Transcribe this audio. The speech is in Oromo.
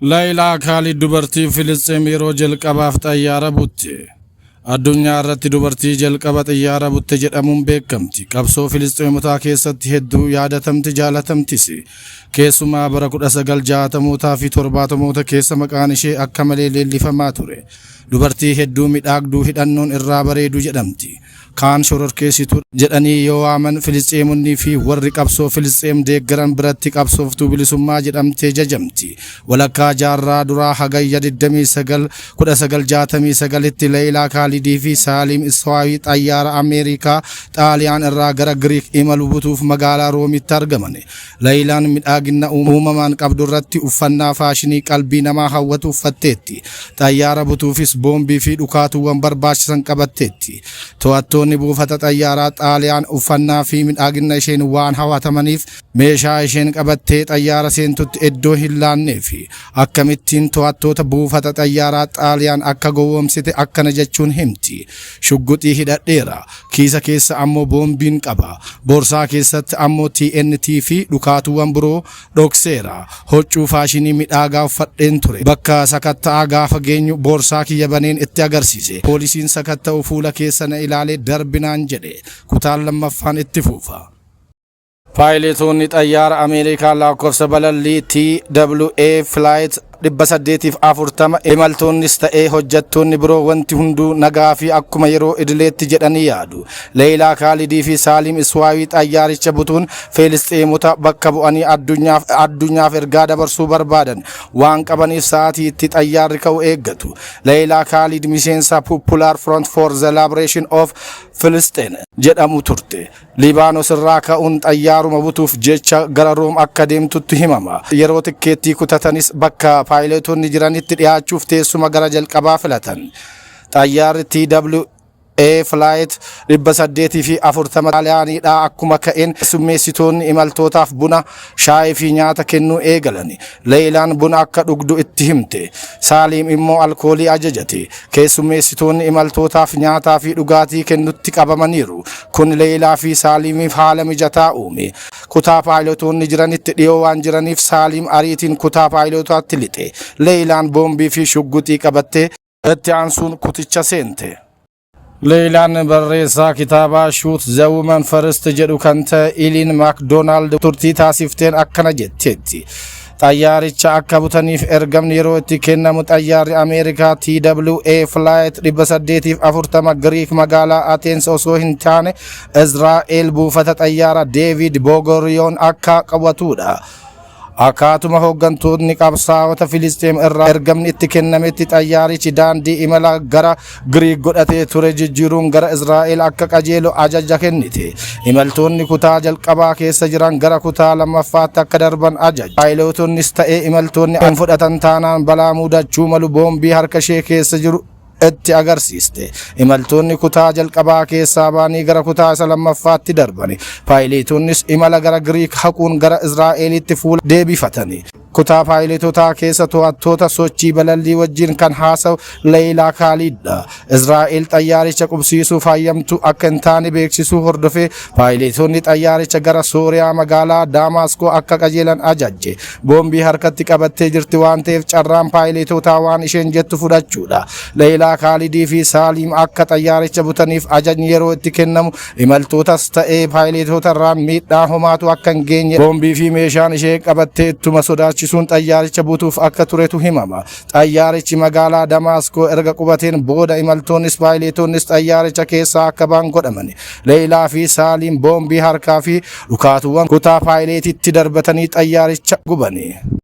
Laayilaa Kaalid dubartii Filisxeem yeroo jalqabaaf xayyaara butte. Addunyaa irratti dubartii jalqaba xiyyaara butte jedhamuun beekamti. Qabsoo Filisxeemotaa keessatti hedduu yaadatamti, jaalatamtis. Keessumaa bara 1960mootaa fi 70moota keessa maqaan ishee akka malee leellifamaa ture. Dubartii hedduu midhaagduu hidhannoon irraa bareedu jedhamti. Kaan shororkeessituu jedhanii yoo waaman, Filisxeemonnii fi warri qabsoo Filisxeem deeggaran biratti qabsooftuu bilisummaa jedhamtee jajamti. Walakkaa jaarraa duraa, Hagayya 29, 1969tti, Leeyilaa Kaalidii fi Saaliim Iswaawii xayyaara Ameerikaa Xaaliyaan irraa gara Giriik imalu butuuf magaalaa Roomitti argaman. Leeyilaan midhaagina uumamaan qabdu irratti uffannaa faashinii qalbii namaa hawwatu uffatteetti. Xayyaara butuufis boombii fi dhukaatuuwwan barbaachisan qabatteetti. To'attoonni buufata xayyaaraa Xaaliyaan uffannaa fi midhaagina isheen waan hawwatamaniif meeshaa isheen qabattee xayyaara seentutti iddoo hin laanneef. Akkamittiin to'attoota buufata xayyaaraa Xaaliyaan akka gowwoomsite akkana jechuun himti: "Shugguxii hidhadheera. Kiisa keessa ammoo boombiin qaba. Boorsaa keessatti ammoo TNT fi dhukaatuuwwan biroo dhokseera. Huccuu faashinii midhaagaa uffadheen ture. Bakka sakatta'aa gaafa geenyu boorsaa kiyya baneen itti agarsiise. Poolisiin sakatta'u fuula keessa na ilaalee darbinaan jedhe." Kutaan lammaffaan itti fuufa. Paayiletoonni xayyaara Ameerikaa lakkoofsa balallii TWA Flight 840 imaltoonnis ta'ee hojjettoonni biroo wanti hunduu nagaa fi akkuma yeroo idileetti jedhanii yaadu. Leeyilaa Kaalidii fi Saaliim Iswaawii xayyaaricha butuun Filisxeemota bakka bu'anii addunyaaf ergaa dabarsuu barbaadan waan qabaniif sa'aatii itti xayyaarri ka'u eeggatu. Leeyilaa Kaalid miseensa Popular Front for the Liberation of Filisxeen jedhamu turte. Liibaanos irraa ka'uun xayyaaruma butuuf jecha gara Room akka deemtutti himama. Yeroo tikkeettii kutatanis bakka paayiletoonni jiranitti dhiyaachuuf teessuma gara jalqabaa filatan. Xayyaarri TWA Flight 840 Xaaliyaaniidhaa akkuma ka'een summeessitoonni imaltootaaf buna, shaayii fi nyaata kennuu eegalan. Leeyilaan buna akka dhugdu itti himte. Saaliim immoo alkoolii ajajate. Keessummeessitoonni imaltootaaf nyaataa fi dhugaatii kennutti qabamaniiru. Kun Leeyilaa fi Saaliimiif haala mijataa uume. Kutaa paayiletoonni jiranitti dhiyoo waan jiraniif Saaliim ariitiin kutaa paayilotaatti lixe. Leeyilaan boombii fi shugguxii qabattee itti aansuun kuticha seente. Leeyilaan barreessaa kitaabaa "Shoot the Woman First" jedhu kan ta'e Iliin Maakdoonaald turtii taasifteen akkana jetteetti. Xayyaaricha akka butaniif ergamni yeroo itti kennamu xayyaarri Ameerikaa TWA Flight 840 Giriik magaalaa Ateens osoo hin taane Israa'el buufata xayyaara Deevid Bogoriyoon akka qabatudha. Akkaatuma hooggantoonni qabsaa'ota Filisxeem irraa ergamni itti kennametti xayyaarichi daandii imala gara Giriik godhatee ture jijjiiruun gara Israa'el akka qajeelu ajaja kennite. Imaltoonni kutaa jalqabaa keessa jiran gara kutaa lammaffaatti akka darban ajaja. Paayilotonnis ta'ee imaltoonni hin fudhatan taanaan balaa mudachuu malu boombii harka ishee keessa jiru itti agarsiiste. Imaltoonni kutaa jalqabaa keessaa ba'anii gara kutaa isa lammaffaatti darbani. Paayileetonnis imala gara Giriik haquun gara Israa'elitti fuula deebifatani. Kutaa paayiletotaa keessa to'attoota sochii balallii wajjin kan haasa'u Leeyilaa Kaalidha. Israa'el xayyaaricha qubsiisuuf hayyamtu akka hin taane beeksisuu hordofee paayiletonni xayyaaricha gara Sooriyaa magaalaa Daamaskoo akka qajeelan ajajje. Boombii harkatti qabattee jirti waan ta'eef carraan paayiletotaa waan isheen jettu fudhachuudha. Leeyilaa Kaalidii fi Saaliim akka xayyaaricha butaniif ajajni yeroo itti kennamu imaltootas ta'ee paayiletoota irraan miidhaa homaatu akka hin geenye boombii fi meeshaan ishee qabattee ittuma sodaachisuun xayyaaricha butuuf akka turetu himama. Xayyaarichi magaalaa Damaaskoo erga qubateen booda imaltoonnis paayiletoonnis xayyaaricha keessaa akka ba'an godhaman. Leeyilaa fi Saaliim boombii harkaa fi dhukaatuuwwan kutaa paayileetitti darbatanii xayyaaricha gubani.